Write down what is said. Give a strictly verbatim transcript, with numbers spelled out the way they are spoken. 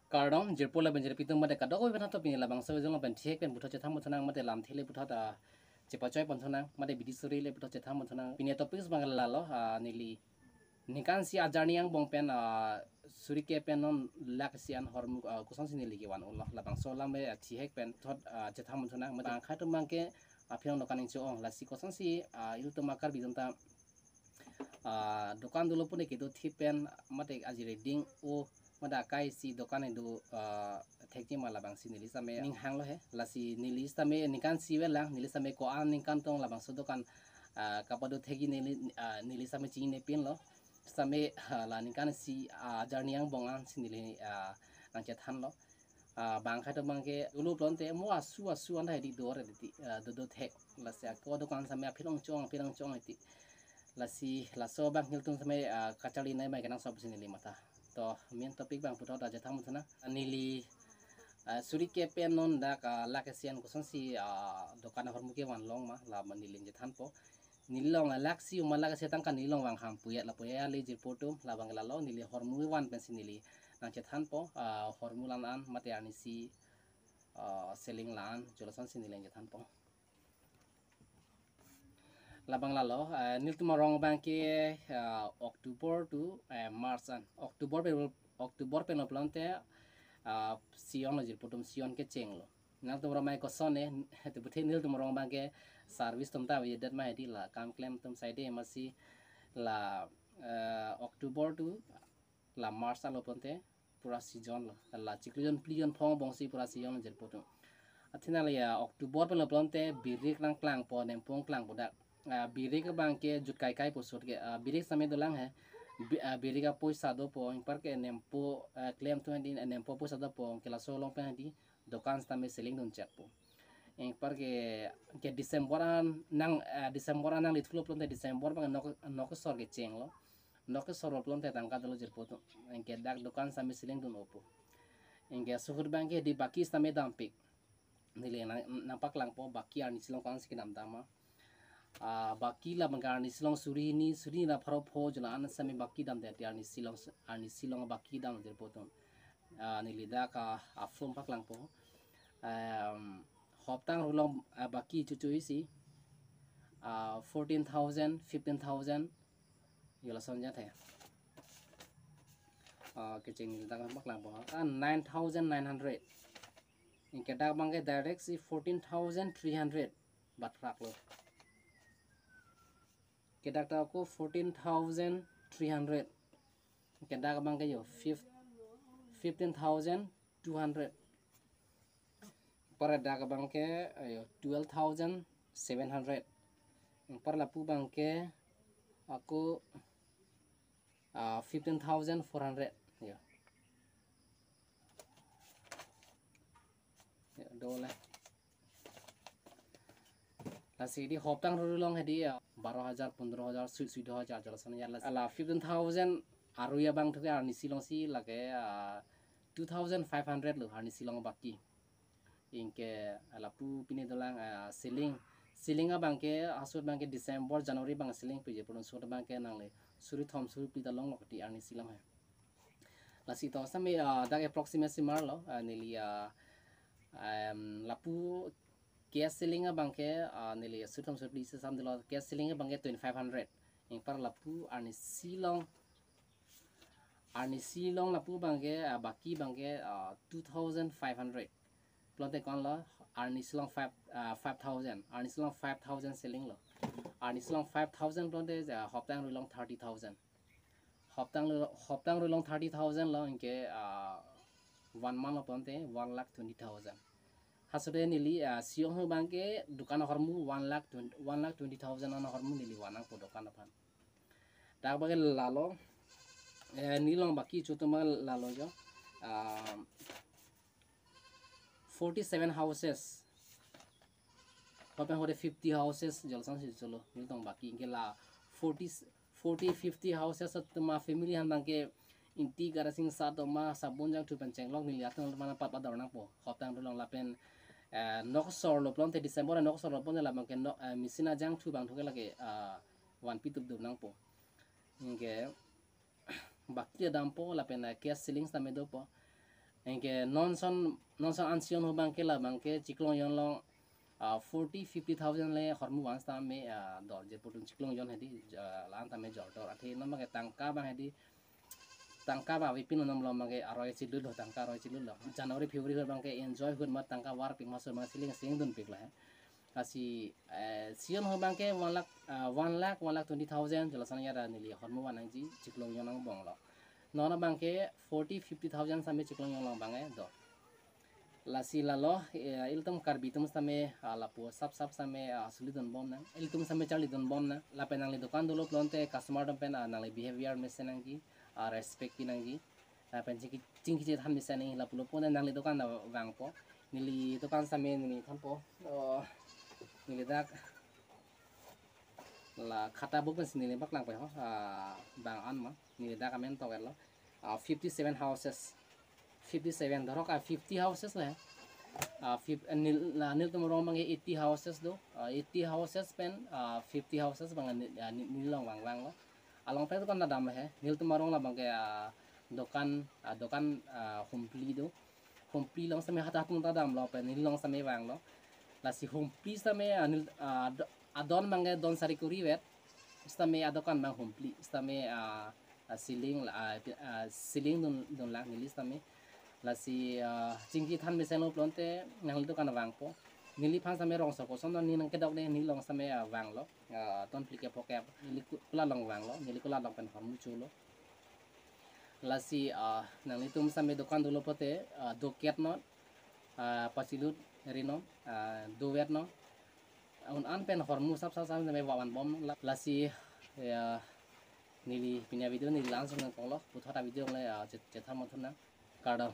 Kardom, jirpo lapen jirpi atum mate kadokave aphan ta pini labangso video along pen thihek pen puthot chethan pon thunang mate lamthe le puthot, ah, chepachoi pon thunang mate bidi suri le puthot chethan pon thunang. Pini topics abang lalo, ah, neli ningkan isi ajarni angbong pen, ah, suri ke pen non lakh isi an hormu, ah, kosonsi neli kevan unlo, labangso alam le, ah, thihek pen thot, ah, chethan pon thunang. Mate bang akhai atum abangke aphi along dokan ingcho-ong, lasi kosonsi, ah, ilitum a-Karbi atum ta, ah, dokan dolo pu ne kedo thip pen mate ajir ding o mate akai si dokan ingdo, ah, thekji ma, labangsi neli sitame ning hanglo he. Lasi neli sitame ningkan isi avelang, neli sitame ko-an ningkan tong labangso dokan, ah, kapado thekji neli, ah, neli sitame chinine pinlo. Sitame, ah, la ningkan isi, ah, ajarni angbong ansi neli, ah, nangchethanlo. Ah, bang akhai atum abangke dolo pulote mo asu asu an ta hedi dor hedi, ah, dodo thek. Lasi ako dokan sitame aphi along cho-ong, aphi along cho-ong hedi. Lasi laso abang ilitum sitame, ah, kacharli nai mai kenangsot pusi neli matha. To, main topic abang puthot ta chethan pon thunang. Neli, ah, suri ke pen non dak, ah, lakh isi an kosonsi, ah, dokan ahormu kevan long ma, la ma neli chethanpo. Neli along, ah, lakh isi ma lakh isi atangka neli along vang ham pu ya, lapu ya le jirpo atum, labang lalo neli hormu van pensi neli nangchethanpo, ah, hormu la-an an mate arnisi, ah, selling la-an, jo lasonsi neli nangchethanpo. Labang lalo, eh, nelitum arong abangke, eh, October to, eh, March an. October pen, October pen lo pulote, ah, si-onlo jirpo atum, si-on kechenglo. Nangtum ramai koson e, te puthe nelitum arong abangke service atum ta avedet ma hedi, la kam klem atum side masi la, eh, October to la March alo pulote pura season lo. La chiklo jon phli jon phong angbong si pura season lo jirpo atum. Athena le ya October pen lo pulote birik nangklangpo, nempo klangpo dak. Ah, birik abangke jut kaikai pu sut ke, ah, birik sitame dolang he. Bi-, ah, birik apoisa dopo, ingpar ke nempo, ah, klem atum hedi, ah, nempo apoisa dopo, ke laso along pen hedi dokan sitame selling dun chekpo. Ingpar ke, ke December an nang, eh, December an nanglethulo pulote December abang nok, nok kesor kechenglo. Nok kesor lo pulote tangka dolo jirpo atum. Ingke dak dokan sitame selling dun-opo. Ingke suhut abangke hedi baki sitame dampik. Neli nang, nangpaklangpo baki arnisi along ko-ansi kedam dam ma. Ah, baki labang arnisi along suri hini, suri hini ra pharo pho jo la-an sitame baki damdet, arnisi along, arnisi along baki dam jirpo atum. Ah, neli dak, ah, a-form paklangpo. Em, hoptang ru along, ah, baki chuchu isi, ah, fourteen thousand, fifteen thousand, jo lason jat he. Ah, kecheng neli dak paklangpo. Ah, nine thousand nine hundred. Ingke dak abangke direct si fourteen thousand three hundred bat phrak lo. Ke dak ta ako fourteen thousand three hundred. Ke dak abangke yo fif-, fifteen thousand two hundred. Para dak abangke, ayo, twelve thousand seven hundred. Para lapu abangke ako, ah, fifteen thousand four hundred. Yo. Yo, dole. Lasi hedi hoptang ru ru along hedi, ah, baro hajar, pondro hajar, sui, sui do hajar, jo lason ya lasi. La fifteen thousand arui abang thu ke arnisi alongsi lake, ah, two thousand five hundred lo arnisi along baki. Ingke lapu pine dolang, ah, selling. Selling abangke, ahut abangke December, January abang selling piji, pulun ahut abangke nangle suri thom suri phli ta longlo kati arnisi along he. Lasi to sitame, ah, dak approximate si marlo, ah, neli, ah, em, lapu cash selling abangke, ah, neli suri thom suri phli si sam dolo, cash selling abangke twenty-five hundred. Ingpar lapu arnisi along, arnisi along lapu abangke, ah, baki abangke, ah, two thousand five hundred. Pulote ko-anlo, arnisi along five, ah, five thousand. Arnisi along five thousand selling lo. Arnisi along five thousand pulote, ah, hoptang ru along thirty thousand. Hoptang ru, hoptang ru along thirty thousand lo, ingke, ah, one month lo pulote one lakh twenty thousand. Ahut te neli, ah, si-ong abangke dokan ahormu one lakh twenty, one lakh twenty thousand an ahormu neli van nangpo dokan aphan. Dak abangke lalo, eh, neli along baki chutu ma lalo jo. Ah, forty-seven houses. Papen hore fifty houses jo lasonsi cholo. Neli along baki ingke la forty, forty, fifty houses atum a-family aphan abangke ingti garasing sa do ma sabun jangthu pen chenglok neli atum mana pat ador nangpo. Hoptang ru along lapen, eh, nok kesor lo pulote December nok kesor lo pulote labangke nok, eh, machine ajangthu abang thu ke lake, ah, vanpi tup dum nangpo. Ingke baki dampo lapen, eh, cash selling sitame dopo. Anke non ason, non ason an si-on ahut abangke labangke chiklong-jon along, ah, forty, fifty thousand le ahormu vang sitame, ah, dor, je putum chiklong-jon hedi, ah, la-an tame jordor. Athe non abangke tangka abang hedi, tangka abang avepin non along abangke aroi chilutlo, tangka aroi chilutlo. January, February ahut abangke enjoy ahut ma tangka varpik ma, so ma selling, selling dunpiklo he. Lasi, eh, si-on ahut abangke one lakh, ah, one lakh, one lakh twenty thousand, je lason ajat neli ahormu van nangji, chiklong-jon angbonglo. Non abangke forty, fifty thousand sitame chiklong-jon along abangke do. Lasi lalo, eh, ilitum Karbi atum sitame, ah, lapu sap sap sitame, ah, suli dunbom nang. Ilitum sitame charli dunbom nang. Lapen nangli dokan dolo pulote customer atum pen, ah, nangli behavior mesen nangji, ah, respect pi nangji. Lapen chingki, chingki chethan mesen nangji, lapulo pulote nangli dokan ta vangpo. Neli dokan sitame neli thanpo. Oh, neli dak la khata book pensi neli paklang pai ho. Ah, bang an ma. Neli dak amen tok etlo. Ah, fifty-seven houses. Fifty-seven, dhorok, ah, fifty houses le. Ah, fif-, eh, nel, la, nelitum arong abangke eighty houses do. Ah, eighty houses pen, ah, fifty houses abang nel, ah, nel, neli along vang vanglo. Along pen dokan ta damlo he. Nelitum arong labangke, ah, dokan, ah, dokan, ah, Humpli do. Humpli along sitame hadak hadak ta damlo, pen neli along sitame vanglo. Lasi Humpli sitame, ah, nel, ah, do-, adon abangke don sari kuri vet. Sitame adokan abang Humpli. Sitame, ah, ah, selling la, ah, pi-, ah, selling dun, dunlang neli sitame. Lasi, ah, chingki than mesenlo pulote nangli dokan vangpo. Neliphan sitame rongso koson non, neli nangkedok de, neli along sitame, ah, vanglo. Ah, ton phlikep phokep, neli ku-, kulat along vanglo, neli kulat along pen ahormu cholo. Lasi, ah, nanglitum sitame dokan dolo pulote, ah, doket non, ah, pachilut ri non, ah, dovet non. Un an pen ahormu sap sap sitame vanbom la-, lasi, ya, neli pini avideo neli la-an si nangkoklo, puthot avideo le, ah, chet-, chethan mangthun nang. Kardom.